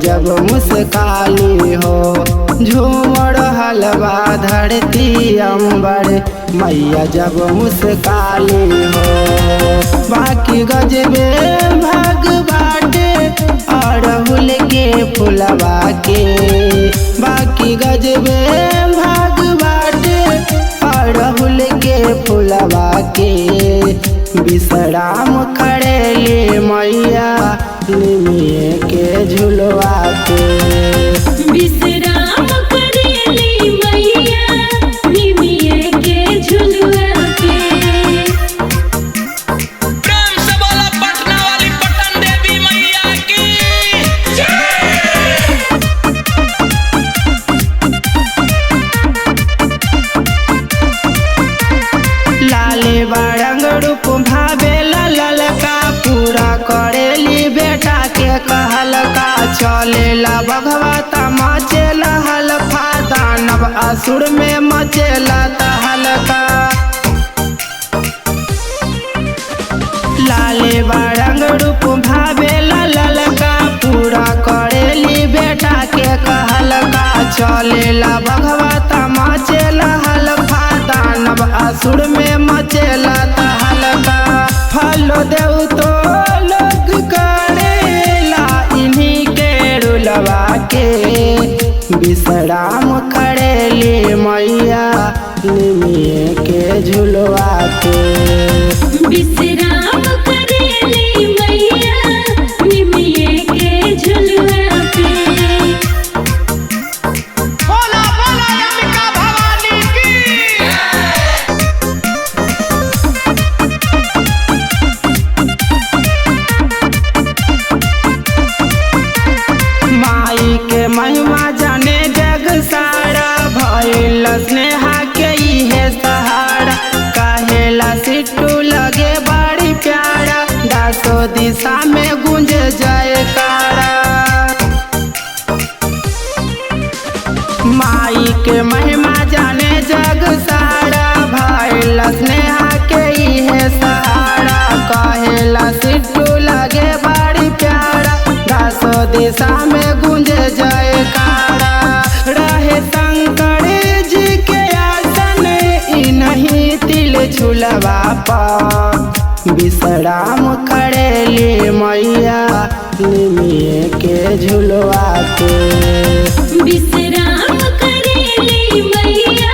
जब मुस्काली हो। झूमर हलवा धरती अंबर मैया जब मुस्काली हो। बाकी गजबे भाग बाटे अड़हुल के फुलवा के, बाकी गजबे भाग बाटे अड़हुल के फुलवा के। विश्राम करेली मैया निमिये के झुलवा के। विश्राम करेली मैया निमिये के झुलवा के। प्रेम से बोला पटना वाली पटन देवी मैया की। लाले बारंग रूप भावेला ललका, पूरा करेली बेटा के कहलका। चलेला भगवता मचेला हलफा, दानव असुर में मचेला तहलका। लाले बारंग रूप भावेला ललका, पूरा करेली बेटा के कहलका। चलेला भगवता मचेला हलफा, दानव असुर में मचेला तहलका। फलो देव तो लोग करेला इन्हीं के रुलवा के। विश्राम करेली मैया निमिये के झुलवा के। विश्राम करेली मैया निमिये के झुलवा के। बोला बोला अंबिका भवानी की। माई के महिमा जाने जग सारा, भइल स्नेहा के इहे सहारा। काहेला सिट्टू लगे बड़ी प्यारा, दासो दिशा में गूंज जयकारा। माई के महिमा जाने जग सारा, भइल स्नेहा के इहे सहारा। कहेला सिट्टू लगे बड़ी प्यारा, दासो दिशा में गूंज जयकारा। रहे शंकर जी के आसन इन्हीं तिल झुलवा पर। विश्राम करेली मैया निमिये के झुलवा के। विश्राम करेली मैया